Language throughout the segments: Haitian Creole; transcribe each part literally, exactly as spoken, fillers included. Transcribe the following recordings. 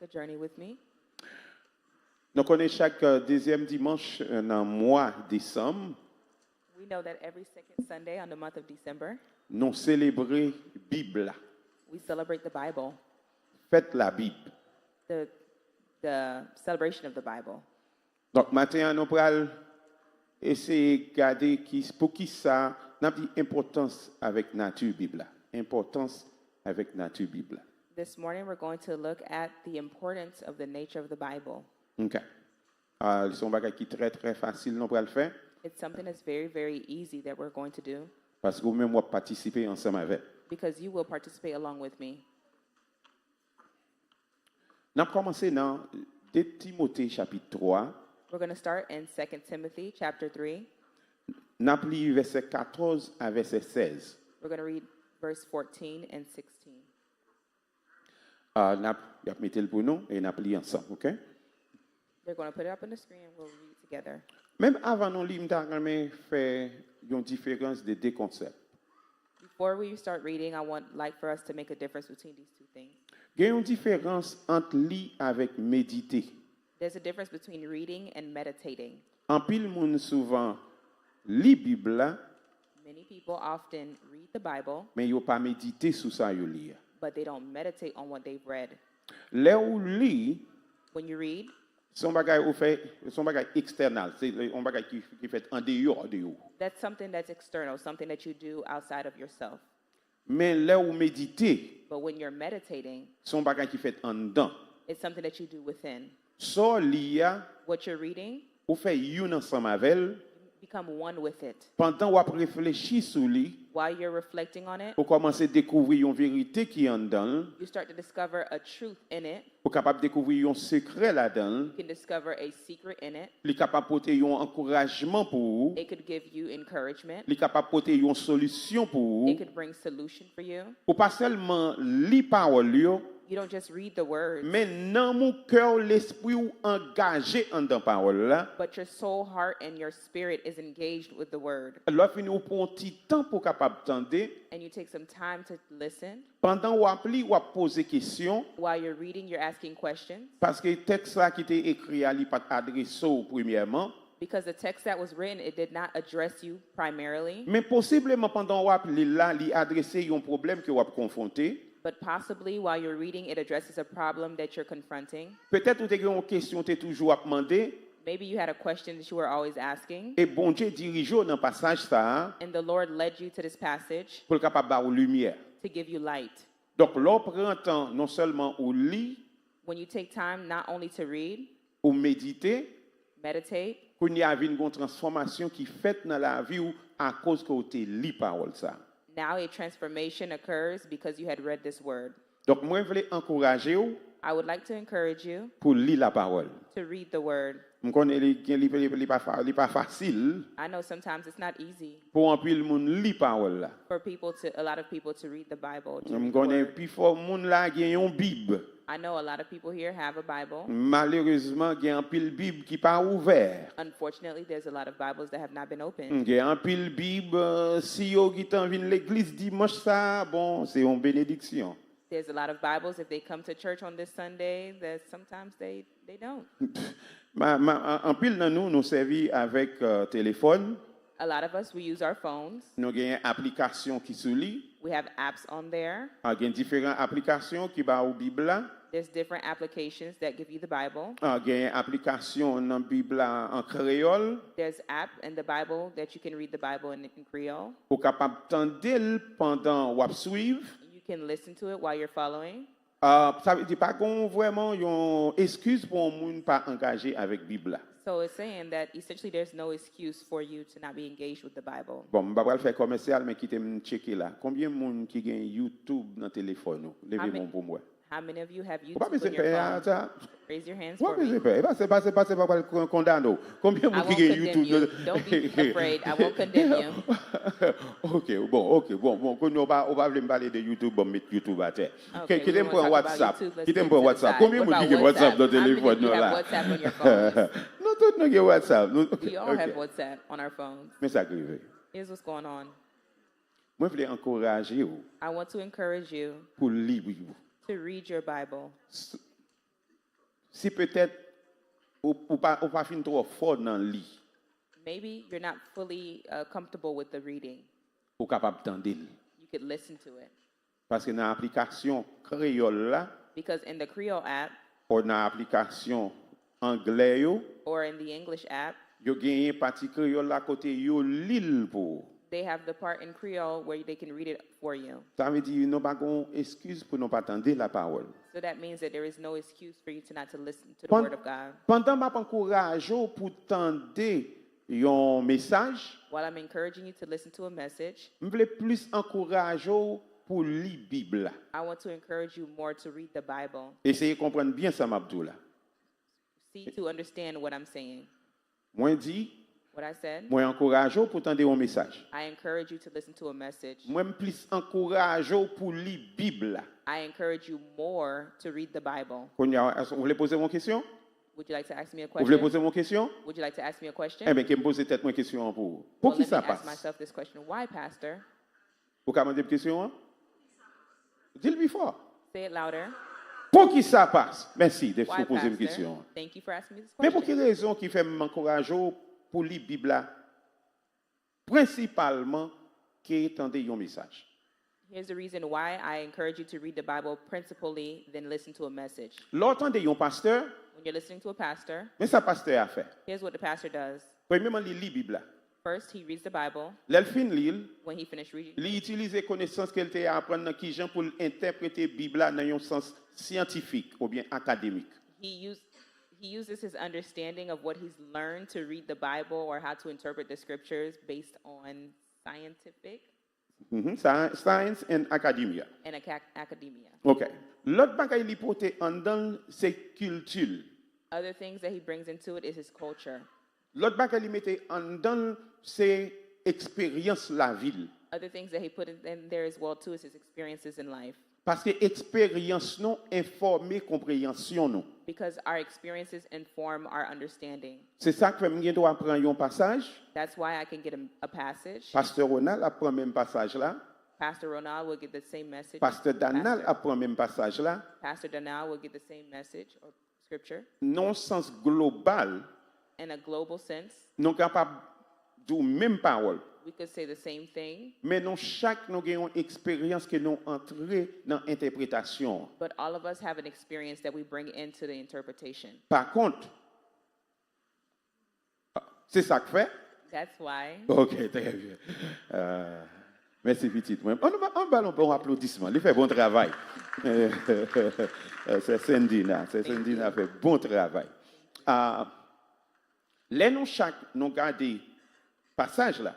the journey with me. Nou konnen chak eh, dezyèm dimanch eh, nan mwa desanm, We know that every second Sunday on the month of December, nou selebre Bib la, we celebrate the Bible, fèt la Bib. the, the celebration of the Bible. Donk, maten an, nou pral eseye gade ki, pou ki sa n ap di enpòtans avèk nati Bib la. Enpòtans avèk nati Bib la. This morning, we're going to look at the importance of the nature of the Bible. Ok. Ah, se yon bagay ki trè, trè fasil nou pral fè. It's something that's very, very easy that we're going to do Paske ou menm w ap patisipe ansanm avè m. Because you will participate along with me. N ap kòmanse nan de Timote chapit twa. We're going to start in Second Timothy chapter three. N ap li vèsè katòz a vèsè sèz. We're going to read verse fourteen and sixteen. Ah, n ap, y ap mete l pou nou e n ap li ansanm, ok? They're going to put it up on the screen and we'll read together. Menm avan nou li, m ta renmen fè yon diferans de de konsèp. Before we start reading, I want like for us to make a difference between these two things. Gen yon diferans ant li avèk medite. There's a difference between reading and meditating. Anpil moun souvan li Bib la, Many people often read the Bible, men yo pa medite sou sa yo li a. But they don't meditate on what they've read. Lè ou li, When you read, se yon bagay ou fè, se yon bagay ekstènal, se yon bagay ki, ki fèt andeyò de ou. That's something that's external, something that you do outside of yourself. Men lè ou medite, But when you're meditating, se yon bagay ki fèt anndan. It's something that you do within. Sa w li a, What you're reading, ou fè youn ansanm avè l. Become one with it. Pandan w ap reflechi sou li, While you're reflecting on it, ou kòmanse dekouvri yon verite ki anndan l. You start to discover a truth in it. Ou kapab dekouvri yon sekrè ladan l. You can discover a secret in it. Li kapab pote yon ankourajman pou ou. It could give you encouragement. Li kapab pote yon solisyon pou ou. It could bring solution for you. Ou pa sèlman li pawòl yo, You don't just read the words, men nanm ou, kè w, lespri w angaje anndan pawòl la. But your soul, heart, and your spirit is engaged with the word. Lè w fini, ou pran yon ti tan pou w kapab tande. And you take some time to listen. Pandan w ap li, w ap poze kesyon. While you're reading, you're asking questions. Paske tèks la ki te ekri a, li pa t adrese w premyèman. Because the text that was written, it did not address you primarily. Men posibleman pandan w ap li l la, li adrese yon pwoblèm ke w ap konfwonte. But possibly while you're reading, it addresses a problem that you're confronting. Petèt ou te gen yon kesyon ou te toujou ap mande. Maybe you had a question that you were always asking, E Bondye dirije w nan pasaj sa a and the Lord led you to this passage pou l kapab ba w limyè. To give you light. Donk, lè w pran tan, non sèlman ou li, When you take time not only to read, ou medite, meditate, kounye a vin gen yon transfòmasyon ki fèt nan lavi w akoz ke w te li pawòl sa a. Now a transformation occurs because you had read this word. Donk, mwen vle ankouraje w I would like to encourage you pou li lapawòl. To read the word. M konnen li, li, li, li, pa, fa- li pa fasil I know sometimes it's not easy pou anpil moun li pawòl la. For people to, a lot of people to read the Bible. To M read the konnen word. Pifò moun la gen yon Bib. I know a lot of people here have a Bible. Malerezman, gen anpil Bib ki pa ouvè. Unfortunately, there's a lot of Bibles that have not been opened. Gen anpil Bib, eh, si yo gentan vin legliz dimanch sa a, bon, se yon benediksyon. There's a lot of Bibles, if they come to church on this Sunday, that sometimes they, they don't. Ma, ma, an- anpil nan nou, nou sèvi avèk eh, telefòn. A lot of us, we use our phones. Nou gen aplikasyon ki sou li. We have apps on there. Ah, gen diferan aplikasyon ki ba ou Bib la. There's different applications that give you the Bible. Ah, gen aplikasyon nan Bib la an kreyòl. There's app in the Bible that you can read the Bible in, in Creole. Ou kapab tande l pandan w ap swiv. You can listen to it while you're following. Ah, sa vle di pa gen vrèman yon eskiz pou yon moun pa angaje avèk Bib la. So it's saying that essentially there's no excuse for you to not be engaged with the Bible. Bon, m pa pral fè kòmèsyal, men kite m tcheke la. Konbyen moun ki gen YouTube nan telefòn ou? Leve Amen. Men w pou m wè. How many of you have Ou pa YouTube bezwen on your pè a, phone? sa. Raise your hands Ou pa for me. Bezwen pè. E pa se pa se pa se pa pral kon- kondane w. Konbyen I moun ki won't gen condemn YouTube you. nan- Don't be afraid. I won't condemn you. Ok, bon, ok, bon, bon, kounye ou pa ou pa vle m pale de YouTube, bon, m met YouTube atè. Okay, Kite we m won't pran talk about WhatsApp. YouTube. Let's Kite m take pran to the WhatsApp. side. Konbyen What moun ki about gen WhatsApp WhatsApp? Nan How many of telefòn you nou have la? WhatsApp on your phones? Nou tout nou gen WhatsApp. Nou- We all ok. Have WhatsApp on our phones. Men sa k rive. Here's what's going on. Mwen vle ankouraje w I want to encourage you pou li Bib ou. To read your Bible. S- si petèt ou, ou pa, ou pa fin twò fò nan li, Maybe you're not fully uh, comfortable with the reading. Ou kapab tande l. You could listen to it. Paske nan aplikasyon kreyòl la, Because in the Creole app o nan aplikasyon anglè yo, or in the English app, yo genyen pati kreyòl la kote yo li l pou ou. They have the part in Creole where they can read it for you. Sa vle di nou pa gen eskiz pou nou pa tande lapawòl. So that means that there is no excuse for you to not to listen to the Pan- word of God. Pandan m ap ankouraje w pou tande yon mesaj, While I'm encouraging you to listen to a message, m vle plis ankouraje w pou li Bib la. I want to encourage you more to read the Bible. Eseye konprann byen sa m ap di w la. See to understand what I'm saying. Mwen di, What I said, mwen ankouraje w pou tande yon mesaj. I encourage you to listen to a message. Mwen m plis ankouraje w pou li Bib la. I encourage you more to read the Bible. Kounye a, ou vle poze m yon kesyon? Would you like to ask me a Ou vle question? Poze m yon kesyon? Would you like to ask me a question? Enben, ke m poze tèt mwen kesyon an pou ou. Well, Poukisa let me ask pas? Myself this question. Why, Pastor? Ou ka mande m kesyon an? Di l pi fò. Say it louder. Poukisa pas? Mèsi de Why, sou poze m Pastor? Kesyon an. Thank you for asking me this Men pou ki question. Rezon ki fè m ankouraje w pou li Bib la prensipalman ke tande yon mesaj? Here's the reason why I encourage you to read the Bible principally, then listen to a message. Lè w tande yon pastè, When you're listening to a pastor, men sa pastè a fè. Here's what the pastor does. Premyeman, li li Bib la. First, he reads the Bible. Lè l fin li l, When he finished reading, li itilize konesans ke l te aprann nan kijan pou l entèprete Bib la nan yon sans syantifik oubyen akademik. he used he uses his understanding of what he's learned to read the Bible or how to interpret the scriptures based on scientific Mhm, sci- Science and academia. and aca- academia. Ok. Lòt bagay li pote anndan l se kilti l. Other things that he brings into it is his culture. Lòt bagay li mete anndan l se eksperyans lavi l. Other things that he put in, in there as well too is his experiences in life. Paske eksperyans nou enfòme konpreyansyon nou. Because our experiences inform our understanding. Se sa k fè m gen dwa pran yon pasaj That's why I can get a, a passage. Pastè Ronald ap pran menm pasaj la. Pastor Ronald will get the same message. Pastè Donald Pastor, ap pran menm pasaj la. Pastor Donald will get the same message or scripture. Nan yon sans global, In a global sense, nou kapab di w menm pawòl. We could say the same thing, Men nou chak nou gen yon eksperyans ke nou antre nan entèpretasyon an. But all of us have an experience that we bring into the interpretation. Pa kont, se sa k fè. That's why. Ok, trè byen. Ah, mèsi pitit mwen. Ann ba l yon bon aplodisman. Li fè bon travay. Sè Sendina. Sè Sendina fè bon travay. Ah, lè nou chak nou gade pasaj la,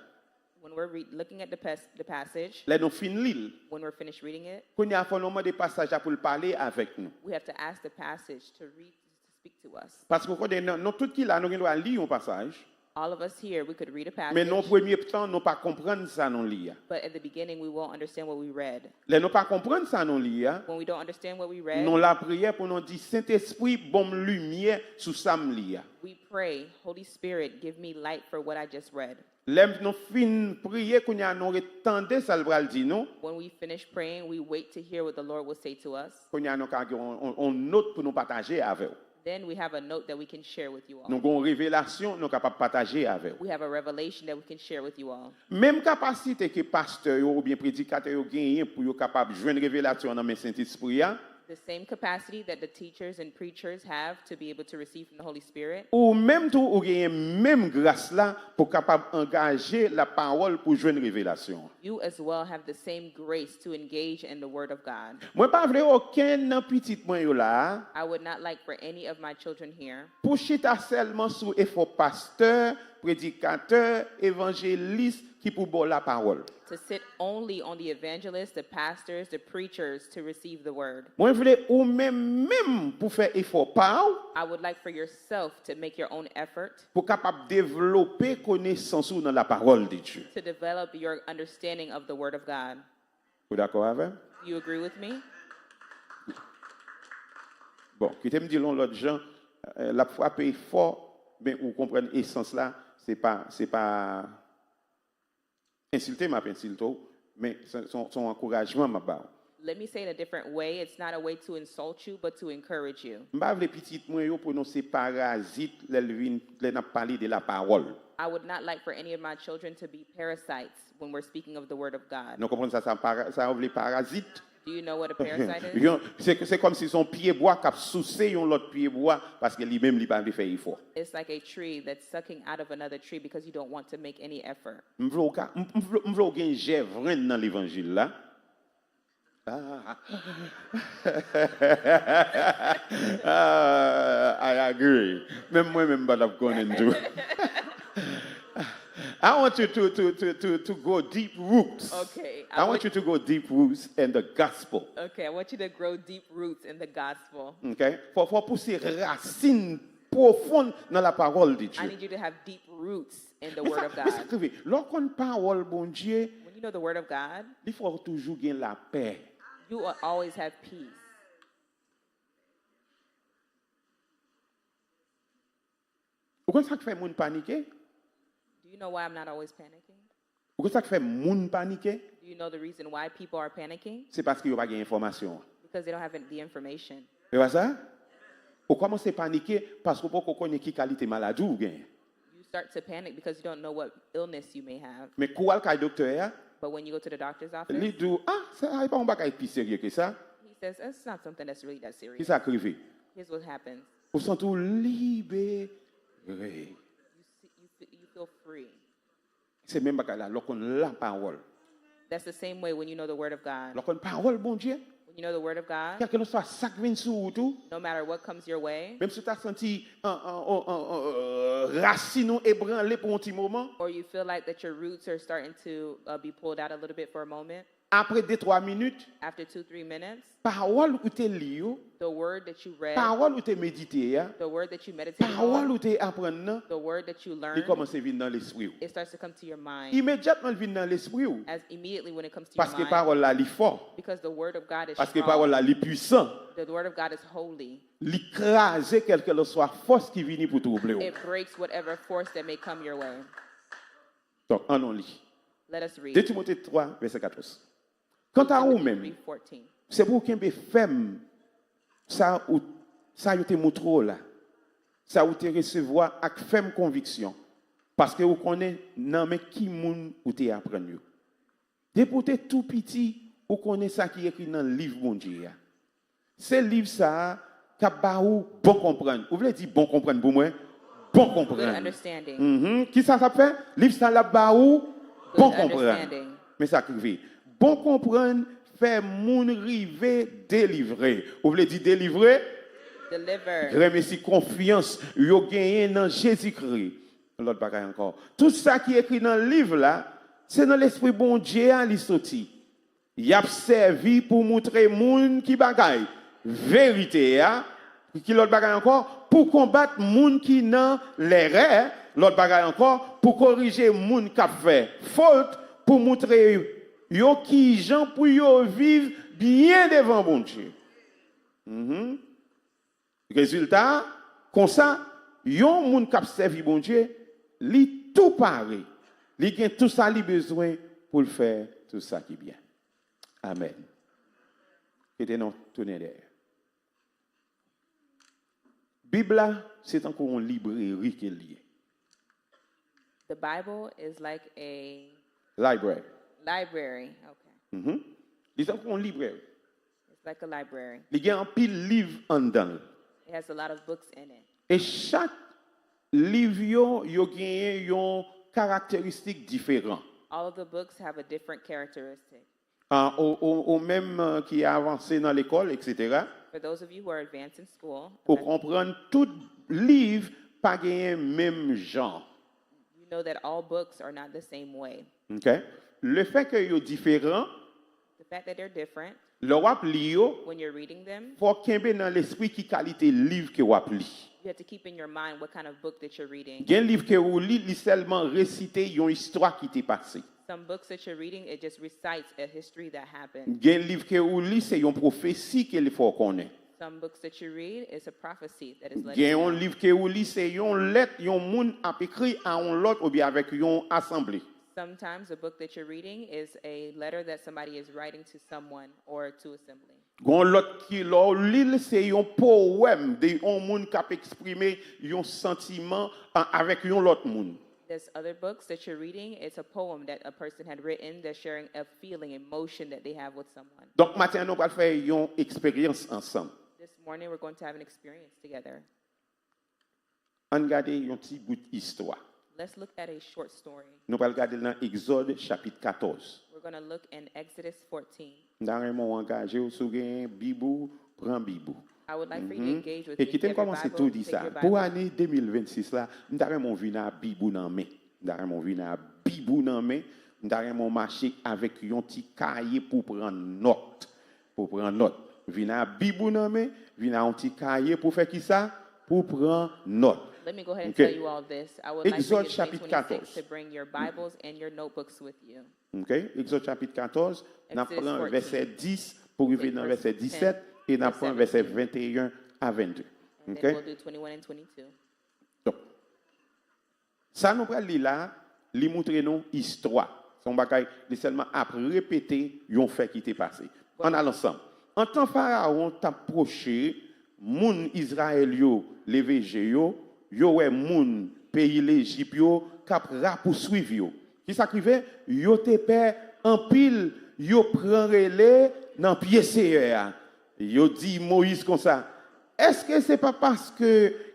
When we're re- looking at the, pas- the passage, lè nou fin li l, when we're finished reading it, kounye a fò nou mande pasaj la pou l pale avèk nou. We have to ask the passage to read, to speak to us. Paske w konnen, nou, nou tout ki la, nou gen dwa li yon pasaj, All of us here, we could read a men nan passage, premye tan, nou pa konprann sa nou li a. But at the beginning, we won't understand what we read. Lè nou pa konprann sa nou li a, When we don't understand what we read, nou lapriyè pou nou di, Sentespri, ban m limyè sou sa m li a. We pray, Holy Spirit, give me light for what I just read. Lè nou fin priye, kounye a nou ret tande sa l pral di nou. When we finish praying, we wait to hear what the Lord will say to us. Kounye a nou ka gen yon, yon, yon nòt pou nou pataje avè w. Then we have a note that we can share with you all. Nou gen yon revelasyon nou kapab pataje avè w. We have a revelation that we can share with you all. Menm kapasite ke pastè yo oubyen predikatè yo genyen pou yo kapab jwenn revelasyon nan men Sentespri a, The same capacity that the teachers and preachers have to be able to receive from the Holy Spirit, ou menm tou ou genyen menm gras la pou kapab angaje lapawòl pou jwenn revelasyon. You as well have the same grace to engage in the Word of God. Mwen pa vle okenn nan pitit mwen yo la a I would not like for any of my children here pou chita sèlman sou efò pastè, predikatè, evanjelis ki pou ba w lapawòl. to sit only on the evangelists, the pastors, the preachers to receive the Word. Mwen vle ou menm menm pou fè efò pa w I would like for yourself to make your own effort pou kapab devlope konesans ou nan lapawòl de Dye. To develop your understanding of the Word of God. Ou dakò avè m? You agree with me? Bon, kite m di l yon lòt jan, eh, l ap frape fò, men ou konprann esans la, se pa, se pa ensilte m ap ensilte w, men se, se, se yon ankourajman m ap ba w. Let me say it a different way. It's not a way to insult you, but to encourage you. M pa vle pitit mwen yo pwononse parazit lè l vin lè n ap pale de lapawòl. I would not like for any of my children to be parasites when we're speaking of the Word of God. Nou konprann sa, sa, para, sa yo vle parazit? Do you know what a parasite is? Yon- Se se kòm si se yon pyebwa k ap souse yon lòt pyebwa paske li menm li pa vle fè efò. It's like a tree that's sucking out of another tree because you don't want to make any effort. M vle w ka- m- m vle- m vle w gen jèvrenn nan levanjil la. Ah. Ah, I agree. Menm mwen menm m pa t ap konnen tou. I want you to, to, to, to, to go deep roots. Okay, I, I want would- you to go deep roots in the gospel. Okay, I want you to grow deep roots in the gospel. Okay? Fò, fò pouse rasin pwofon nan la parole de I Dieu. Need you to have deep roots in the Men Word sa, of men sa God. k rive, lè w konn pawòl Bondye, When you know the Word of God, li fè w toujou gen lapè. You will always have peace. Ou konn sa k fè moun panike? Do you know why I'm not always panicking? Ou konn sa k fè moun panike? Do you know the reason why people are panicking? Se paske yo pa gen enfòmasyon an. Because they don't have the information. E pa sa? Ou kòmanse panike paske ou poko konnen ki kalite maladi ou genyen. You start to panic because you don't know what illness you may have. Men kou w al kay doktè a, But when you go to the doctor's li office, di w, ah, sa e pa yon bagay pi serye ke sa. He says, "It's not something that's really that Ki serious." sa k rive? Here's what happens. Ou santi w libere. You, see, you, fe- you feel free. Se menm bagay la, lè w konn la pawòl. That's the same way when you know the Word of God. Lè w konn pawòl Bondye, When you know the Word of God, kèlkeswa sa k vin sou ou tou, no matter what comes your way, menm si w ta santi an, an, an, an, an, rasin ou ebranle pou yon ti moman, or you feel like that your roots are starting to uh, be pulled out a little bit for a moment, apre de twa minit, after two, three minutes, pawòl ou te li yo, the Word that you read, pawòl ou te medite a, the Word that you meditated pawòl on, ou te aprann nan, the Word that you li learned, kòmanse vin nan lespri w. It starts to come to your mind. Imedyatman l vin nan lespri w. As immediately when it comes to your Paske mind, pawòl la li fò. Because the Word of God is Paske strong. Pawòl la li pwisan. The Word of God is holy. Li kraze kèlkeswa fòs ki vini pou twouble w. It breaks whatever force that may come your way. Donk, ann nou li. Let us read. De Timote twa, vèsè katòz. Kanta ou menm, three fourteen. Se pou w kenbe fèm sa, ou, sa yo te moutre w la, sa ou te resevwa ak fèm konviksyon, paske ou konnen nan men ki moun ou te aprann yo. Depi w te tou piti, ou konnen sa ki ekri nan liv Bondye a. Se liv sa a k ap ba ou bon konprann. Ou vle di bon konprann pou mwen? Bon Good konprann. Understanding. Mhm. Ki sa l ap fè? Liv sa l ap ba ou bon Good konprann. Understanding. Men sa k rive. Bon konprann fè moun rive delivre. Ou vle di delivre? Deliver. Granmesi konfyans yo genyen nan Jezikri. Lòt bagay ankò. Tout sa ki ekri nan liv la, se nan Lespri Bondye a li soti. Y ap sèvi pou moutre moun ki bagay verite a, ki lòt bagay ankò, pou konbat moun ki nan lèrè, lòt bagay ankò, pou korije moun k ap fè fot, pou moutre yo kijan pou yo viv byen devan Bondye. Mhm. Rezilta, konsa, yon moun k ap sèvi Bondye, li tou pare. Li gen tou sa li bezwen pou l fè tou sa ki byen. Amèn. Kite nou tounen dèyè. Bib la, se tankou yon libreri ke l ye. The Bible is like a Library. Library. Okay. Mhm. Li tankou yon library. It's like a library. Li gen anpil liv anndan l. It has a lot of books in it. E chak liv yo, yo genyen yon karakteristik diferan. All of the books have a different characteristic. Ah, ou, ou, ou menm ah, ki avanse nan lekòl, et cetera, For those of you who are advanced in school, ou konprann tout liv pa genyen menm jan. You know that all books are not the same way. Ok? Le fè ke yo diferan, The fact that they're different, lè w ap li yo, when you're reading them, fò w kenbe nan lespri ki kalite liv ke w ap li. You have to keep in your mind what kind of book that you're reading. Gen liv ke ou li, li sèlman resite yon istwa ki te pase. Some books that you're reading, it just recites a history that happened. Gen liv ke ou li, se yon pwofesi ke li fè w konnen. Some books that you read is a prophecy that is led Gen to yon you. Liv ke ou li, se yon lèt yon moun ap ekri a yon lòt oubyen avèk yon asanble. Sometimes a book that you're reading is a letter that somebody is writing to someone or to assembly. Gon lòt ki lè w li l, se yon powèm de yon moun k ap eksprime yon santiman a- avèk yon lòt moun. There's other books that you're reading, it's a poem that a person had written that's sharing a feeling, emotion that they have with someone. Donk, maten an, nou pral fè yon eksperyans ansanm. This morning, we're going to have an experience together. Ann gade yon ti bout istwa. Let's look at a short story. Nou pral gade l nan Egzòd chapit katòz. We're going to look in Exodus fourteen. M ta renmen w angaje w, si w gen Bib ou, pran Bib ou. I would like for you to engage with E me. If kite you m have a kòmanse Bible, tou di take sa. Your Pou Bible. Ane de mil vennsis la, m ta renmen w vin a Bib ou nan men. M ta renmen w vin a Bib ou nan men. M ta renmen w mache avèk yon ti kaye pou pran nòt. Pou pran nòt. Vin a Bib ou nan men, vin a yon ti kaye pou fè kisa? Pou pran nòt. Let me go ahead and Okay. Tell you all this. I would like for you Egzòd to take chapit twenty-six katòz. To bring your Bibles and your notebooks with you. Ok? Egzòd chapit katòz, n ap Exodus pran fourteen. Vèsè dis pou rive Take nan verse Vèsè disèt e n ap ten pran to vèsè seventeen. venteyen a vennde. And Ok? Then we'll do twenty-one and twenty-two. Donk, sa nou pral li la, li montre nou istwa. Se yon bagay, li sèlman ap repete yon fè ki te pase. Ann al ansanm. Antan Farawon t ap pwoche, moun Izrayèl yo leve je yo, yo wè moun peyi Lejip yo k ap rapouswiv yo. Kisa k rive? Yo te pè anpil, yo pran rele nan pye Seyè a. Yo di Moyiz konsa, èske se pa paske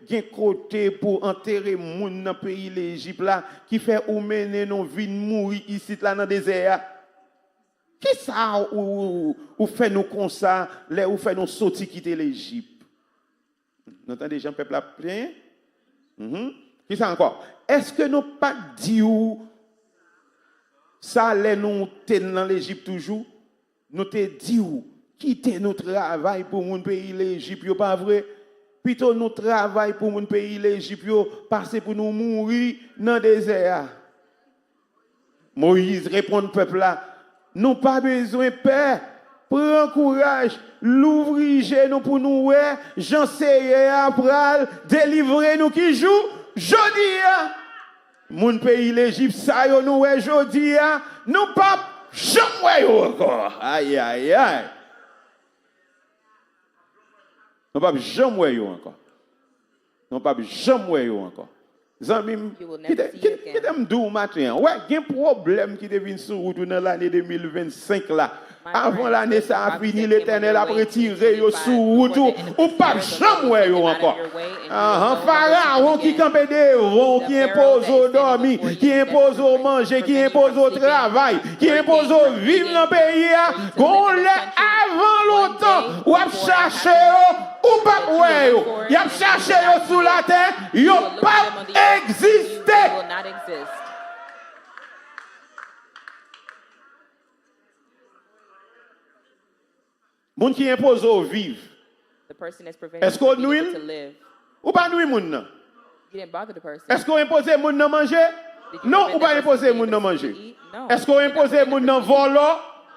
gen kote pou antere moun nan peyi Lejip la ki fè ou mennen nou vin mouri isit la nan dezè a? Kisa ou, ou, ou fè nou konsa lè ou fè nou soti kite Lejip? Nou tande jan pèp la ap plenyen? Mhm. Kisa ankò? Èske nou pa t di w sa lè nou te nan Lejip toujou? Nou te di w, kite nou travay pou moun peyi Lejip yo, pa vre? Pito nou travay pou moun peyi Lejip yo, pase pou nou mouri nan dezè a. Moyiz reponn pèp la, nou pa bezwen pè, pran kouraj, louvri je nou pou nou wè jan Seyè a pral delivre nou ki jou jodi a. Moun peyi Lejip sa yo nou wè jodi a, nou p ap janm wè yo ankò. Ayayay. Nou p ap janm wè yo ankò. Nou p ap janm wè yo ankò. Zanmi m, kite, kite, kite m di w maten an. Wè, gen pwoblèm ki te vin sou wout ou nan lane de mil vennsenk la. Avan lane sa a fini, Letènèl ap retire yo sou wout ou. Ou p ap janm wè yo ankò. Ahan, Farawon ki kanpe devan w, ki enpoze w dòmi, ki enpoze w manje, ki enpoze w travay, ki enpoze w viv nan peyi a, gon lè avan lontan, w ap chache yo, ou p ap wè yo. Y ap chache yo sou latè, yo p ap egziste. Moun ki enpoze w viv, èske w nwi l? Ou pa nwi moun nan. Èske w enpoze moun nan manje? Non, ou pa enpoze moun nan manje. Èske w enpoze moun nan vòlò?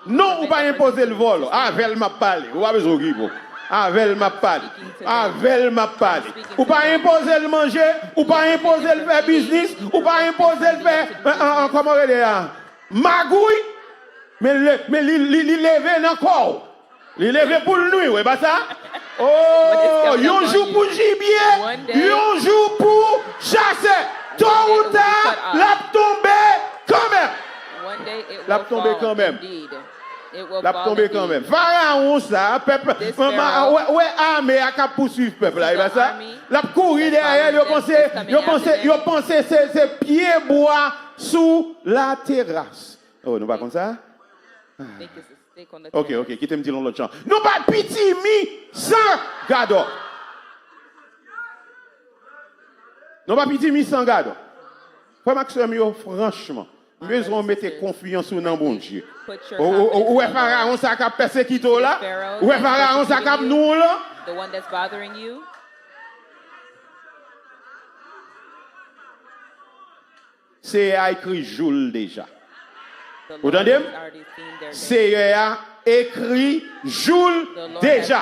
Non, ou pa enpoze l vòlò. Avè l m ap pale. Ou pa bezwen okipe w. Avè l m ap pale. Avè l m ap pale. Ou pa enpoze l manje, ou pa enpoze l fè biznis, ou pa enpoze l fè, an, an, an, kòman rele a? Magouy, men, le, men li, li, li leve nan kò w. Li leve pou l nwi w, e pa sa? Oh, yon jou pou jibye, yon jou pou chasè. Tò ou ta, l ap tonbe kanmenm. L ap tonbe kanmenm. L ap tonbe kanmenm. Farawon sa, pèp, wè, wè ame a k ap pouswiv pèp la, e pa sa? L ap kouri dèyè l, yo panse, yo panse, yo panse se, se pye bwa sou lateras. Oh, nou pa konn sa? Ok, ok, kite m di l yon lòt jan. Nou pa pitimi san gadò. Nou pa pitimi san gadò. Frè m ak sè m yo, franchman, m bezwen w mete konfyans ou nan Bondye. Ou, ou, ou, ou wè Farawon sa k ap pèsekite w la? Ou wè Farawon sa k ap nwi w la? Seyè a ekri jou l deja. Ou tande m? Seyè a ekri jou l deja.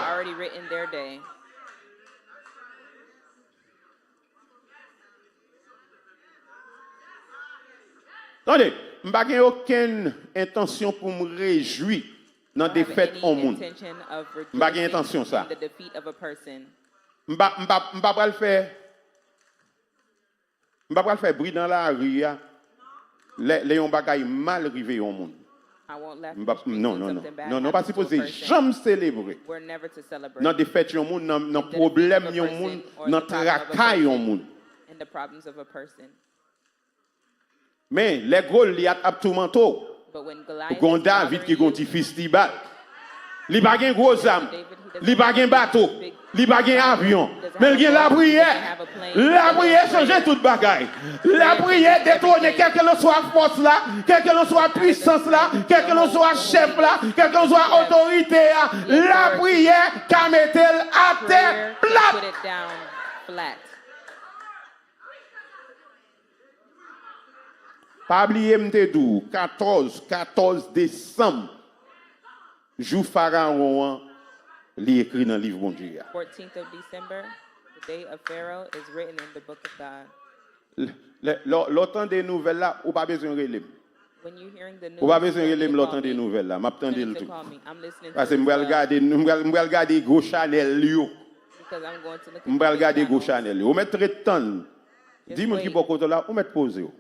Tande, M pa gen okenn entansyon pou m rejwi nan defèt yon moun. M pa gen entansyon sa. M pa, m pa, m pa pral fè, m pa pral fè bri nan lari a lè, lè yon bagay mal rive yon moun. M pa, non, non, non. Non, nou pa sipoze janm selebre nan defèt yon moun, nan, nan pwoblèm yon moun, nan traka yon moun. Men, lè Golyat ap toumante w, ou gen yon David ki gen yon ti fistibal. Li pa gen gwo zam. Li pa gen bato. Li pa gen avyon. Men l gen lapriyè. Lapriyè chanje tout bagay. Lapriyè detwone kèlkelanswa fòs la, kèlkelanswa pwisans la, kèlkelanswa chèf la, kèlkelanswa otorite a. Lapriyè ka mete l atè plat. Pa bliye m te di w, katòz, katòz desanm, jou Farawon an, li ekri nan liv Bondye a. fourteenth of December, the day of Pharaoh is written in the book of God. Lè, lè, lè w tande nouvèl la, ou pa bezwen rele m. When you hearing the news, Ou pa bezwen don't rele m need lè to w call tande me. Nouvèl la. M ap You tande need l to tou. call me. I'm listening to Paske it m as pral well. Gade, m pral, m pral gade gwo chanèl yo. Because I'm going to look M at pral the gade gwo channels. Chanèl yo. Ou mèt ret tann. Just Di moun ki wait. bò kote w la, ou mèt poze w.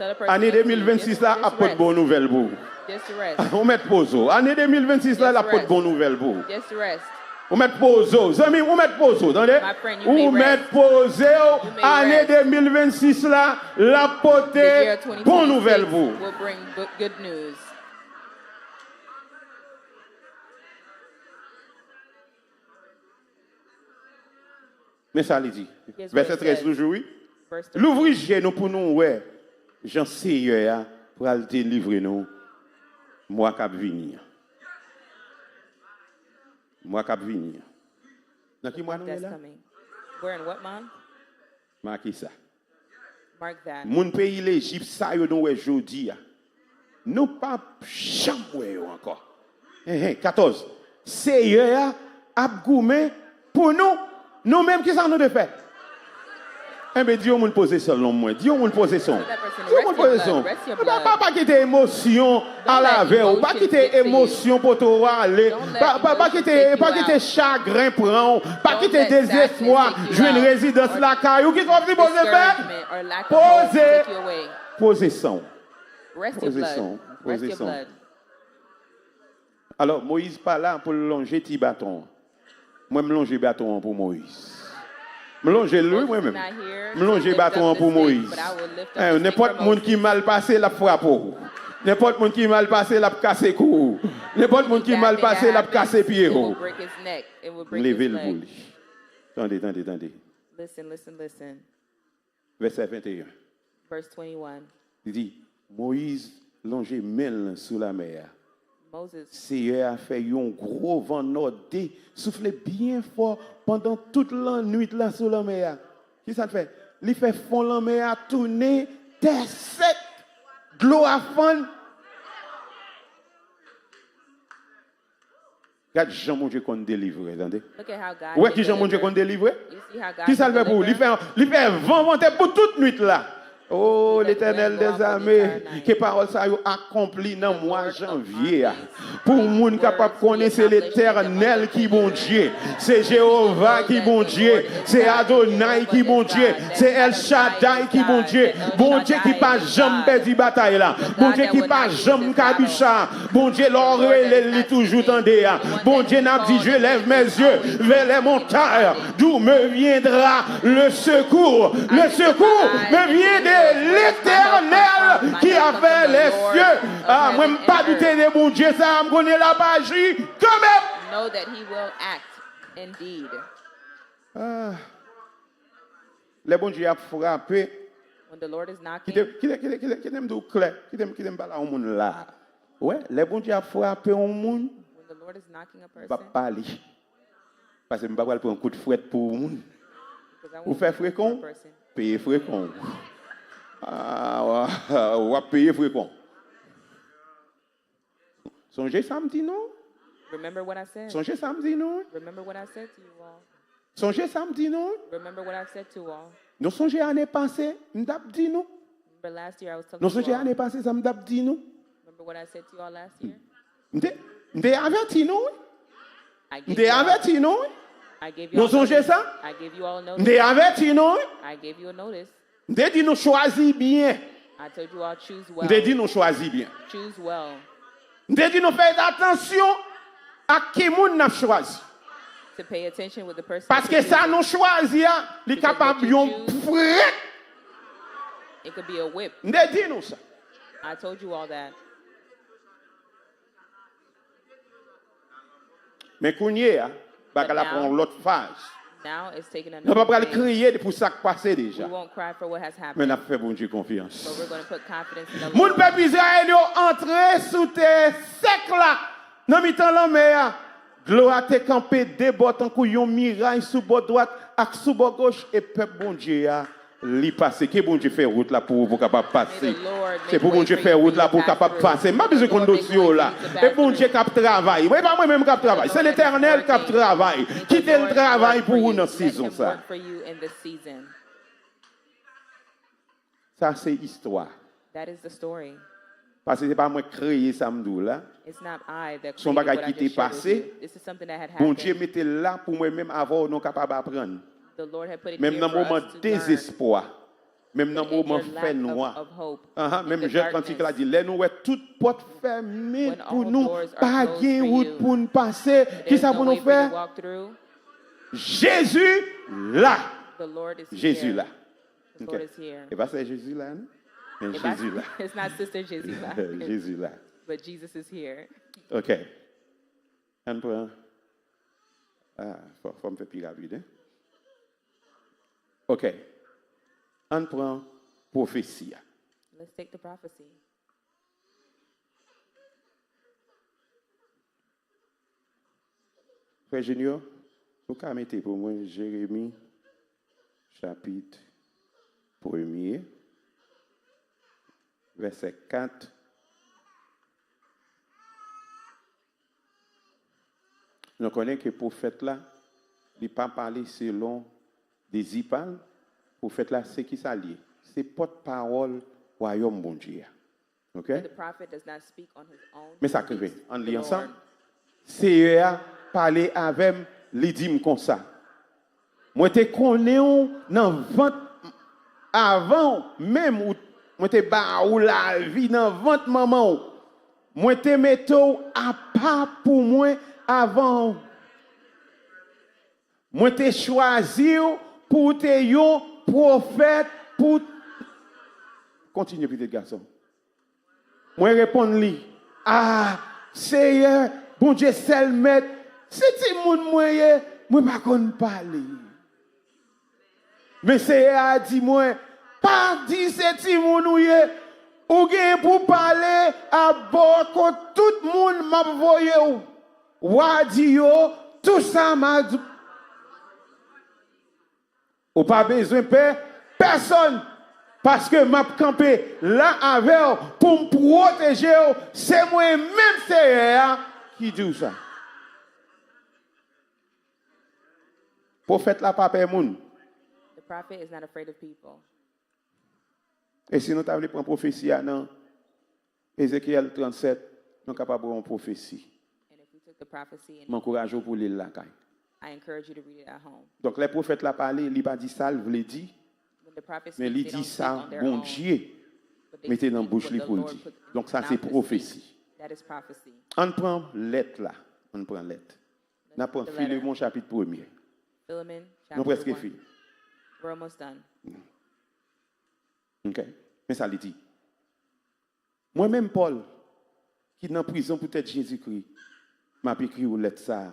Tell the person Ane next to you, de mil vennsis la just ap pot rest. Bon nouvèl pou ou. Just rest. Ou mèt poze w. Ane de mil vennsis la, l ap pot Just Bon rest. Nouvèl pou ou. Just rest. Ou mèt poze w. Zanmi m, ou mèt poze w, tande? My friend, you may Ou mèt rest. Poze w. You may Ane rest. de mil vennsis la, l ap The year pote Bon Nouvèl pou twenty twenty-six ou. Will bring bu- good news. Men sa li di. Here's what Vèsè it trèz says. Toujou, wi. Verse thirteen. Louvri je nou pou nou wè jan Seyè a pral delivre nou mwa k ap vini an. Mwa k ap vini an. Nan ki mwa nou ye That's la? Coming. We're in what month? Make sa. Mark that. Moun peyi Lejip sa yo nou wè jodi a, nou p ap janm wè yo ankò. Enhen, katòz. Seyè a ap goumen pou nou. Nou menm, kisa nou dwe fè? Enben, di yon moun poze son non mwen. Di yon moun poze son. Di yon moun poze son. Pa, pa kite emosyon al avè w. Pa kite emosyon pote w ale. Pa, pa, pa kite, pa kite chagren pran w. Pa kite dezespwa jwenn rezidans lakay ou. Kisa w sipoze fè? Poze. Poze son. Poze son. Poze son. Alò, Moyiz pa la pou l lonje ti baton an. Mwen, m lonje baton an pou Moyiz. M lonje l, wi, mwen menm. M lonje baton an pou Moyiz. Nenpòt moun ki mal pase, l ap frape w. Nenpòt moun ki mal pase, l ap kase kou w. Nenpòt moun ki mal pase, l ap kase pye w. M leve l pou li. Tande, tande, tande. Listen, listen, listen. Vèsè venteyen. Verse twenty-one. Li di, Moyiz lonje men l sou lamè a. Moses. Seyè a fè yon gwo van nòde soufle byen fò pandan tout lannwit la sou lanmè a. Kisa l fè? Li fè fon lanmè a tounen tè sèk. Dlo a fann. Gad jan Bondye konn delivre, tande. Ou wè ki jan Bondye konn delivre? Kisa l fè pou ou? Li fè, li fè van vante pou tout nwit la. O Letènèl dèzame, ke pawòl sa yo akonpli nan mwa janvye a. Pou moun kapab konnen se Letènèl ki Bondye, se Jewova ki Bondye, se Adonay ki Bondye, se El Shaddai ki Bondye, Bondye ki pa janm pèdi batay la, Bondye ki pa janm kabicha, Bondye, lè w rele l, li toujou tande a. Bondye, n ap di, je lève mes yeux vers les montagnes, d'où me viendra le secours? Le secours me vient de l'Éternel qui a fait les cieux. Ah, mwen, m pa doute de Bondye sa a, m konnen l ap aji kanmenm. Know that he will act indeed. Ah. Lè Bondye ap frape, When the Lord is kite, knocking, kite, kite, kite, kite m di w klè, kite m, kite m pale a yon moun la. Wè, lè Bondye ap frape yon moun, when the Lord is knocking a m p ap person, pale. Paske m pa pral pran kout frèt pou yon moun. because I Ou won't fè be frekan, that person. Peye frekan. Ah, w ap peye frekan. Sonje sa m di nou. Remember what I said. Sonje sa m di nou. Remember what I said to you all. Sonje sa m di nou. Remember what I said to all. Nou sonje ane pase, m t ap di nou. Remember last year I was telling Nou sonje ane pase sa m t ap di nou? Remember what I said to you all last year? M te, m te avèti nou, wi. I gave M te you all, avèti nou, wi. I gave you Nou all sonje notice. Sa? I gave you all M notice. Te avèti nou, wi. I gave you a notice. M te di nou chwazi byen. I told you all choose well. M te di nou chwazi byen. Choose well. M te di nou fè atansyon ak ki moun n ap chwazi. To pay attention with the person Paske sa nou chwazi a, li kapab yon frèt. It could be a whip. M te di nou sa. I told you all that. Men kounye a, bagay la pran yon lòt faz. Now it's taking another phase. Nou pa pral kriye pou sa k pase deja. We won't cry for what has happened. Men n ap fè Bondye konfyans. But we're going to put confidence in the Lord. Moun pèp Izrayèl yo antre sou tè sèk la, nan mitan lanmè a. Dlo a te kanpe de bò tankou yon miray sou bò dwat ak sou bò goch, e pèp Bondye a li pase. Ke Bondye fè wout la pou ou, pou w kapab pase. Se pou Bondye fè wout la pou w kapab pase. M pa bezwen konn dosye w la. E Bondye k ap travay. E pa mwen menm k ap travay. Se Letènèl k ap travay. Kite l travay pou ou nan sezon sa. Sa se istwa. Paske se pa mwen k kreye sa m di w la. Se yon bagay ki te pase. Bondye mete l la pou mwen menm avè w nou kapab aprann. Menm nan moman dezespwa, menm nan moman fènwa, aha, menm jan kantik la di, lè nou wè tout pòt fèmen pou nou, pa gen wout pou n pase, kisa pou nou fè? Jezi la. Jezi la. Ok. E pa sè Jezi la, non? Men Jezi la. It's not Sister Jezi la. Jezi la. But Jesus is here. Ok. Ann pran. Ah, fò, fò m fè pi rapid, hein? Ok. Ann pran pwofesi a. Let's take the prophecy. Frè Junior, ou ka mete pou mwen Jeremi chapit premye, vèsè kat. Nou konnen ke pwofèt la, li pa pale selon dezi pa l. Pwofèt la, se ki sa l ye? Se pòtpawòl wayòm Bondye a. Ok? Men sa k rive, ann li ansanm. Seyè a pale avè m, li di m konsa. Mwen te konnen w nan vant avan w menm, ou, mwen te ba ou lavi nan vant manman w. Mwen te mete w apa pou mwen avan w. Mwen te chwazi w pou w te yon pwofèt pou. Kontinye, pitit gason. Mwen reponn li, a, Seyè, Bondye sèl Mèt, se timoun mwen ye, mwen pa konn pale. Men Seyè a di mwen, pa di se timoun ou ye, ou gen pou pale abò kot tout moun m ap voye w. W a di yo tou sa m a di. Ou pa bezwen pè pèsonn, paske m ap kanpe la avè w pou m pwoteje w. Se mwen menm Seyè a ki di w sa. Pwofèt la pa pè moun. The prophet is not afraid of people. E si nou ta vle pran pwofesi a nan Ezekyèl trannsèt, nou kapab wè yon pwofesi. And if we took the prophecy and M ankouraje w pou w li l lakay. I encourage you to read it at home. Donk, lè pwofèt la pale, li pa di sa l vle di, When the prophet men li speaks, they di don't sa speak on their own, Bondye but they mete nan speak bouch what li the pou l Lord di. Put in his mouth to speak. Donk, sa se pwofesi. That is prophecy. Ann pran lèt la. Ann pran lèt. N ap pran Let's read the letter. Filemon chapit premye. Philemon chapter one. Nou prèske fini. We're almost done. Ok. Men sa li di. Mwen menm, Pòl, ki nan prizon poutèt Jezikri, m ap ekri w lèt sa a,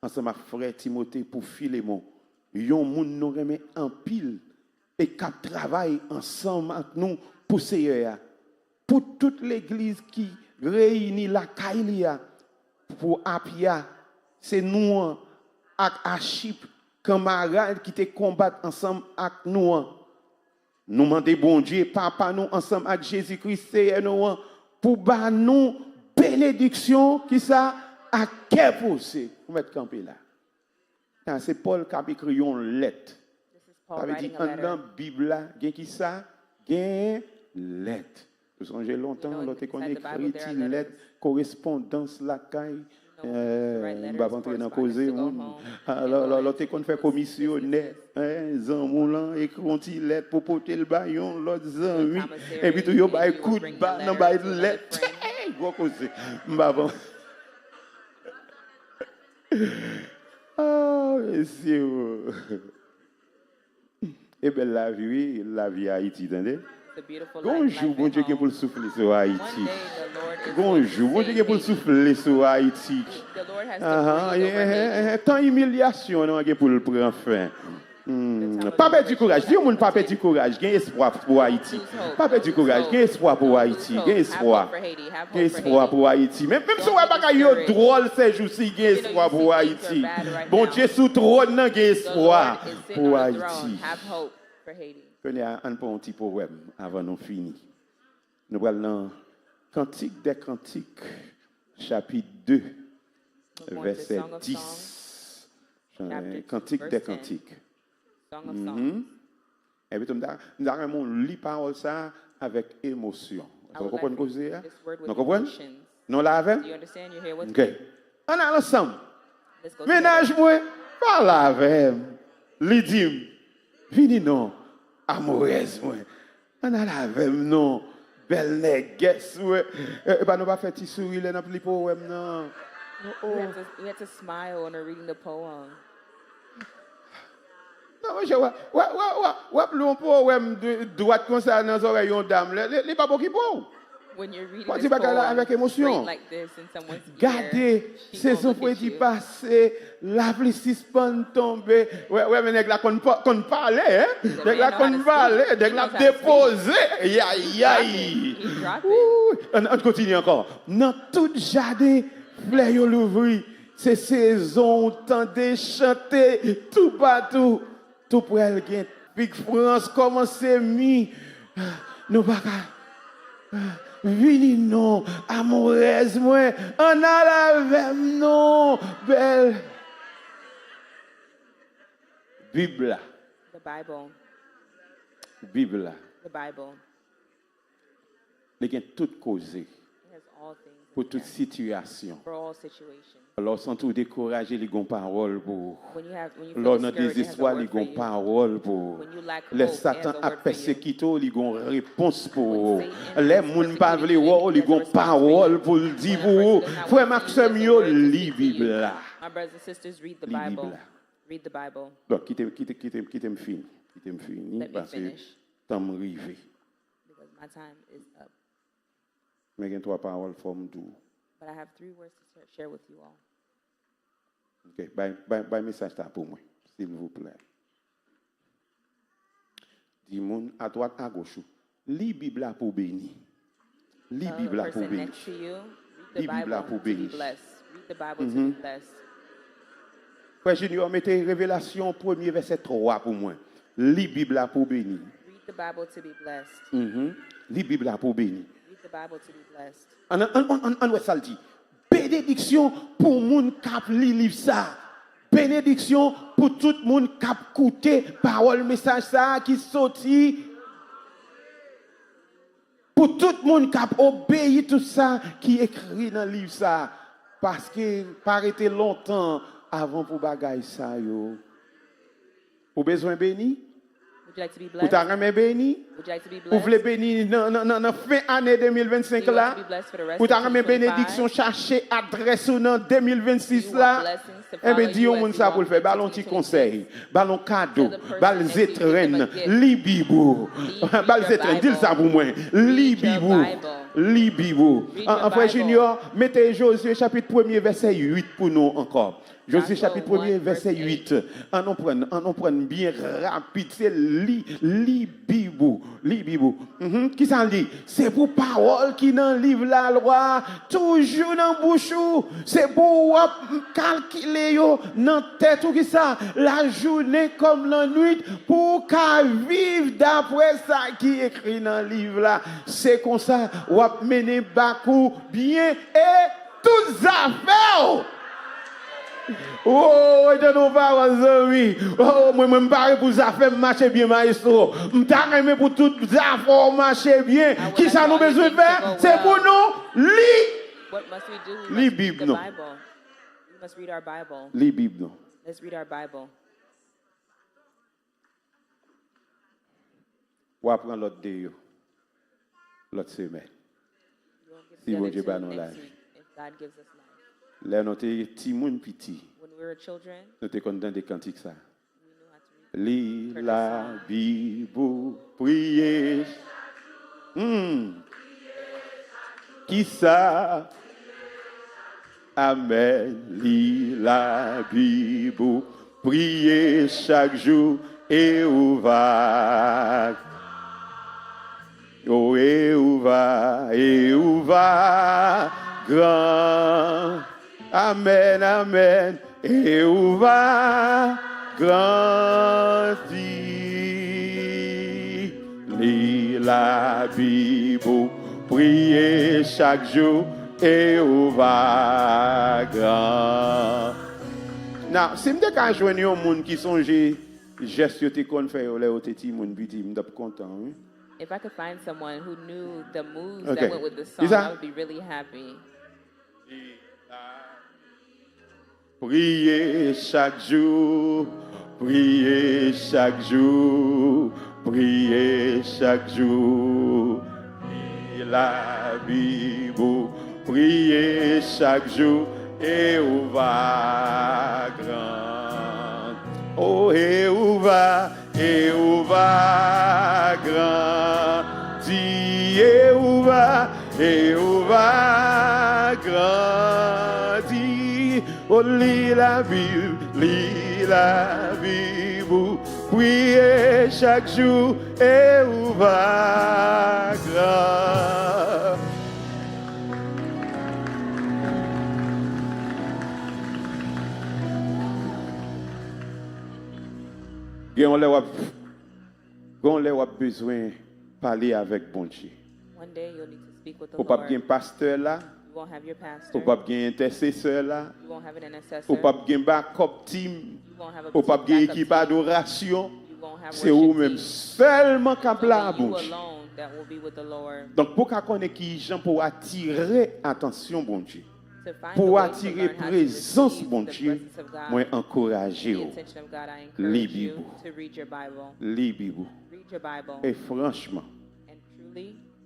ansanm ak frè Timote pou Filemon, yon moun nou renmen anpil e k ap travay ansanm ak nou pou Seyè a, pou tout legliz ki reyini lakay li a, pou Apya, se nou an, ak Achip, kanmarad ki te konbat ansanm ak nou an. Nou mande Bondye, Papa nou, ansanm ak Jezikri, Seyè nou an, pou ba nou benediksyon, ki sa, ak kè poze. Ou mèt kanpe la. Sa, se Pòl k ap ekri yon lèt. This is Paul writing a letter. Sa vle di, anndan Bib la, gen ki sa? Gen lèt. Ou sonje lontan, lè w te konn ekri ti lèt, korespondans lakay, eh, m p ap antre nan koze moun. Ah, lè, lè, lè w te konn fè komisyonè, eh, zanmi w lan ekri yon ti lèt pou pote l bay yon lòt zanmi. Epi tou yo bay kout ba nan bay lèt. Gwo koze. M p ap an- Ah, mesye, oh. E bèl lavi, wi, lavi Ayiti, tande. Gon jou, Bondye gen pou l soufle sou Ayiti. Gon jou, Bondye gen pou l soufle sou Ayiti. Ahan, eh, eh, eh, tan imilyasyon an gen pou l pran fen. Hmm. Pa pèdi kouraj. Di yon moun pa pèdi kouraj. Gen espwa pou Ayiti. Pa pèdi kouraj. Gen espwa pou Ayiti. Gen espwa. Gen espwa pou Ayiti. Menm, menm si w wè bagay yo dwòl sèjousi, gen espwa pou Ayiti. Bondye sou twòn nan, gen espwa pou Ayiti. Kounye a, ann pran yon ti powèm avan nou fini. Nou pral nan Kantik dè Kantik, chapit de, vèsè dis. Kantik dè Kantik. Mhm. Epi tou, m ta, m ta renmen w li pawòl sa a avèk emosyon. Èske w konprann koze a? Nou konprann? Nou la avè m? Ok. Ann al ansanm. Mennaj mwen pale avè m. Li di m, "Vini non, amourèz mwen." Ann al avè m non, bèl nègès mwen. E, epa nou pa fè ti souri lè n ap li powèm nan. Oh, oh. We had to, we had to smile when we're reading the poem. Non, monchè, w ap, w ap, w ap, w ap, w ap li yon powèm de, dwat konsa nan zòrèy yon dam, li, li, li p ap okipe w. Pati bagay la avèk emosyon. Gade, sezon fredi pase, lapli sispann tonbe. Wè, wè, men nèg la konn pa, konn pale, hein? Nèg la konn pale, nèg la ap depoze. Yay, yay. Ann, ann kontinye ankò. Nan tout jaden, flè yo louvri. Se sezon w tande chante toupatou. Tou prèl gen fig frans kòmanse mi. Nou pa ka. Vini non, amourèz mwen. Ann al avè m non, bèl. Bib la. The Bible. Bib la. The Bible. Li gen tout koze pou tout sitiyasyon. Lè w santi w dekouraje, li gon pawòl pou ou. Lè w nan dezespwa, li gon pawòl pou ou. Lè Satan ap pèsekite w, li gon repons pou ou. Lè moun pa vle wè w, li gon pawòl pou l di pou ou. Frè m ak sè m yo, li Bib la. Li Bib la. Bon, kite, kite, kite, kite m fini. Kite m fini, paske tan m rive. Because my time is up. Men gen twa pawòl fò m di w. But I have three words to share with you all. Ok, bay, bay, bay mesaj sa pou mwen, silvouplè. Di moun adwat, agoch ou, li Bib la pou w beni. Li Bib la pou w beni. Li Bib la pou w beni. Mhm. Frè Junior, mete Revelasyon premye vèsè twa pou mwen. Li Bib la pou w beni. Read the Bible to be blessed. Mhm. Li Bib la pou w beni. Read the Bible to be blessed. Ann, ann, ann, ann, ann wè sa l di. Benediksyon pou moun k ap li liv sa. Benediksyon pou tout moun k ap koute pawòl mesaj sa a ki soti. Pou tout moun k ap obeyi tout sa ki ekri nan liv sa a. Paske pa rete lontan avan pou bagay sa yo. Ou bezwen beni? Ou ta renmen beni? Ou vle beni nan, nan, nan, nan fen ane de mil vennsenk la? Ou ta renmen benediksyon chache adrès ou nan de mil vennsis la? Enben, di yon moun sa pou l fè. Ba l yon ti konsèy. Ba l yon kado. Ba l zetrenn. Li Bib ou. Ba l zetrenn. Di l sa pou mwen. Li Bib ou. Li Bib ou. An, an, frè Junior, mete Jozye chapit premye vèsè uit pou nou ankò. Jozye chapit premye, vèsè uit. Ann nou prann, ann nou prann byen rapid. Se li, li Bib ou, li Bib ou. Mhm. Kisa l di? Se pou pawòl ki nan liv lalwa a toujou nan bouch ou. Se pou w ap kalkile yo nan tèt ou. Kisa? Lajounen kòm lannwit, pou w ka viv daprè sa ki ekri nan liv la. Se konsa w ap mennen bak ou byen e tout zafè w. Oh, etan nou pawòl, zanmi. Oh, mwen, mwen, m pare pou zafè m mache byen, maestro. M ta renmen pou tout zafè w mache byen. Kisa nou bezwen fè? Se pou nou li, li Bib nou. Li Bib nou. W a pran lòt de yo lòt semèn. Si Bondye ba nou lavi. Lè nou te timoun piti, nou te konn tande kantik sa. Li Labib ou priye. Hmm. Kisa? Amèn. Li Labib ou priye chak jou e ou va. O, e ou va, e ou va gran. Amèn, amèn. E ou va grandi. Li Labib ou priye chak jou e ou va gran. Now, si m te ka jwenn yon moun ki sonje jès yo te konn fè yo lè yo te timoun piti, m t ap kontan, wi. If I could find someone who knew the moves that went with the song, I would be really happy. Priye chak jou, priye chak jou, priye chak jou. Li Labib ou priye chak jou e ou va gran. O, e ou va, e ou va grandi, e ou va, e ou va grandi. O, li Labib, li Labib ou priye chak jou e ou va gran. Gen yon lè w ap, gen yon lè w ap bezwen pale avèk Bondye. Ou p ap gen pastè la. Ou p ap gen entèsesè la. Ou p ap gen backup team. Ou p ap gen ekip adorasyon. Se ou menm sèlman k ap la a Bondye. Donk, pou w ka konnen ki jan pou w atire atansyon Bondye, pou w atire prezans Bondye, mwen ankouraje w. Li Bib ou. Li Bib ou. E franchman,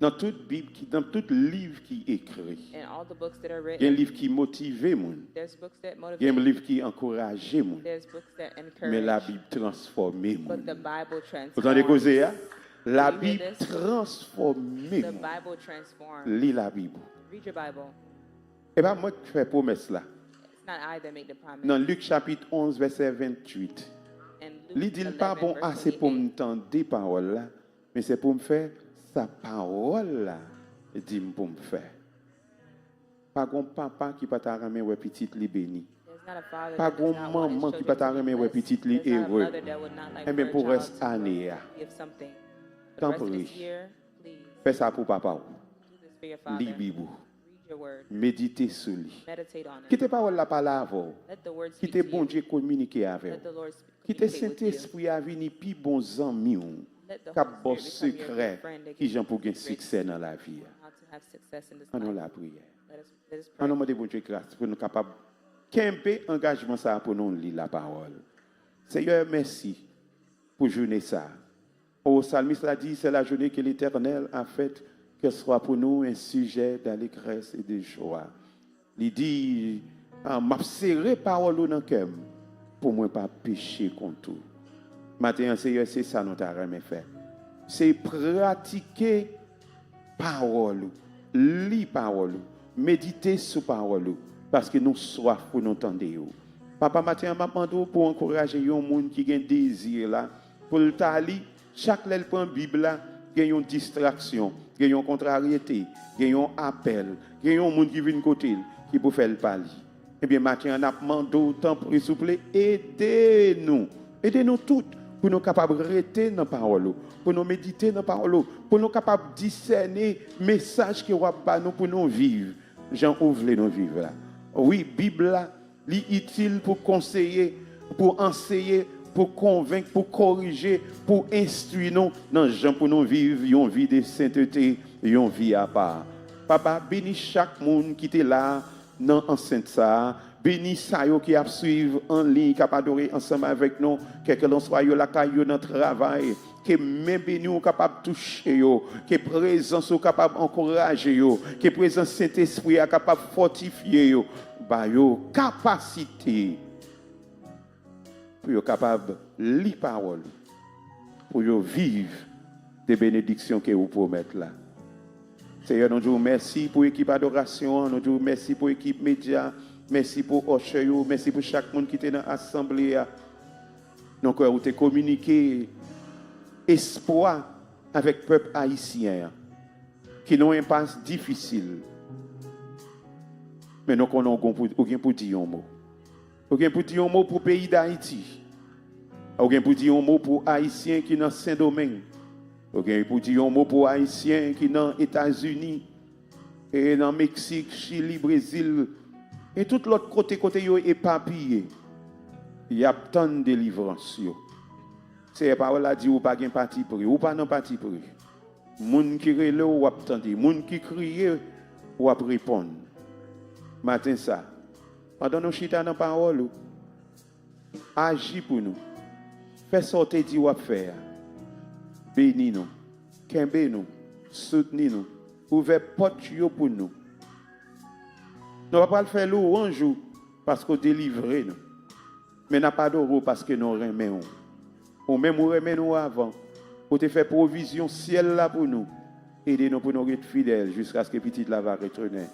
nan tout Bib ki, nan tout liv ki ekri, gen liv ki motive moun, gen liv ki ankouraje moun, men Labib transfòme moun. Ou tande koze a? Labib transfòme moun. Li Labib ou. E pa mwen k fè pwomès la. Nan Lik chapit onz, vèsè venntuit, li di l pa bon ase pou m tande pawòl la, men se pou m fè sa pawòl la di m pou m fè. Pa gon papa ki pa ta renmen wè pitit li beni. Pa gon manman ki pa ta renmen wè pitit li ere. Enben, pou rès ane a, tanpri, fè sa pou papa w. Li Bib ou. Medite sou li. Kite pawòl la pale avè w. Kite Bondye kominike avè w. Kite Sentespri a vini pi bon zanmi w, k ap ba w sekrè kijan pou w gen siksè nan lavi a. Ann nou lapriyè. Ann nou mande Bondye gras pou nou kapab kenbe angajman sa a pou nou li lapawòl. Seyè, mèsi pou jounen sa a. O, salmis la di, c'est la journée que l'Éternel a faite, qu'elle soit pour nous un sujet d'allégresse et de joie. Li di, ah, m ap sere pawòl ou nan kè m pou mwen pa peche kont ou. Maten an, Seyè, se sa nou ta renmen fè. Se pratike pawòl ou, li pawòl ou, medite sou pawòl ou, paske nou swaf pou nou tande yo. Papa, maten an, m ap mande w pou w ankouraje yon moun ki gen dezi la, pou l ta li, chak lè l pran Bib la, gen yon distraksyon, gen yon kontraryete, gen yon apèl, gen yon moun ki vin kote l, ki pou fè l pa li. Ebyen, maten an, n ap mande w, tanpri, souple, ede nou. Ede nou tout pou nou kapab rete nan pawòl ou, pou nou medite nan pawòl ou, pou nou kapab disène mesaj ke w ap ba nou pou nou viv jan ou vle nou viv la. Wi, Bib la, Li itil pou konseye, pou anseye, pou konvenk, pou korije, pou enstwi nou nan jan pou nou viv yon vi de sentete, yon vi apa. Papa, beni chak moun ki te la nan ansent sa a. Beni sa yo ki ap swiv an liy, k ap adore ansanm avèk nou, kèlkelanswa yo lakay yo, nan travay. Ke men beni w kapab touche yo, ke prezans ou kapab ankouraje yo, ke prezans Sentespri a kapab fòtifye yo, ba yo kapasite pou yo kapab li pawòl ou, pou yo viv de benediksyon ke ou pwomèt la. Seyè, nou di w mèsi pou ekip adorasyon an, nou di w mèsi pou ekip medya, mèsi pou usher yo, mèsi pou chak moun ki te nan asanble a. Nou kwè ou te kominike espwa avèk pèp ayisyen an, ki nan yon enpas difisil. Men nou konnen ou gon pou, ou gen pou di yon mo. Ou gen pou di yon mo pou peyi Dayiti. Ou gen pou di yon mo pou Ayisyen ki nan Sendomeng. Ou gen pou di yon mo pou Ayisyen ki nan Etazini, e nan Meksik, Chili, Brezil, e tout lòt kote, kote yo epapiye. Y ap tann delivrans yo. Seyè, pawòl la di ou pa gen patipri, ou pa nan patipri. Moun ki rele w, w ap tande. Moun ki kriye, w ap reponn. Maten sa, pandan nou chita nan pawòl ou, aji pou nou. Fè sa w te di w ap fè a. Beni nou. Kenbe nou. Soutni nou. Ouvè pòt yo pou nou. Nou pa pral fè lwanj ou paske w delivre nou. Men n ap adore w paske nou renmen w. Ou menm ou renmen nou avan. Ou te fè pwovizyon syèl la pou nou. Ede nou pou nou ret fidèl jiskaske Pitit la va retounen.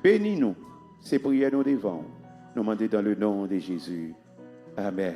Beni nou. Se priyè nou devan w. Nou mande dans le nom de Jésus. Amèn.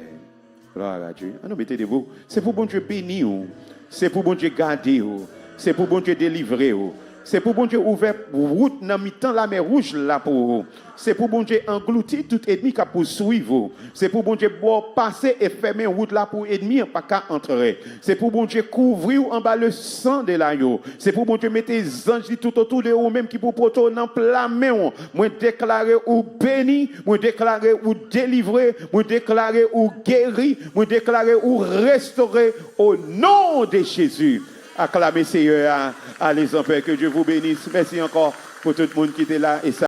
Gloire à Dieu. An nou mete debou. Se pou Bondye beni w. Se pou Bondye gade w. Se pou Bondye delivre w. Se pou Bondye ouvè wout nan mitan lamè wouj la pou ou. Se pou Bondye anglouti tout ènmi k ap pouswiv ou. Se pou Bondye ba w pase e fèmen wout la pou ènmi an pa ka antre. Se pou Bondye kouvri w anba le sang de l'agneau. Se pou Bondye mete zanj li toutotou de ou menm ki pou pote w nan pla men w. Mwen deklare ou beni, mwen deklare ou delivre, mwen deklare ou geri, mwen deklare ou restore au nom de Jésus. Acclamez Seigneur, allez en paix, que Dieu vous bénisse. Mèsi ankò pou tout moun ki te la e sa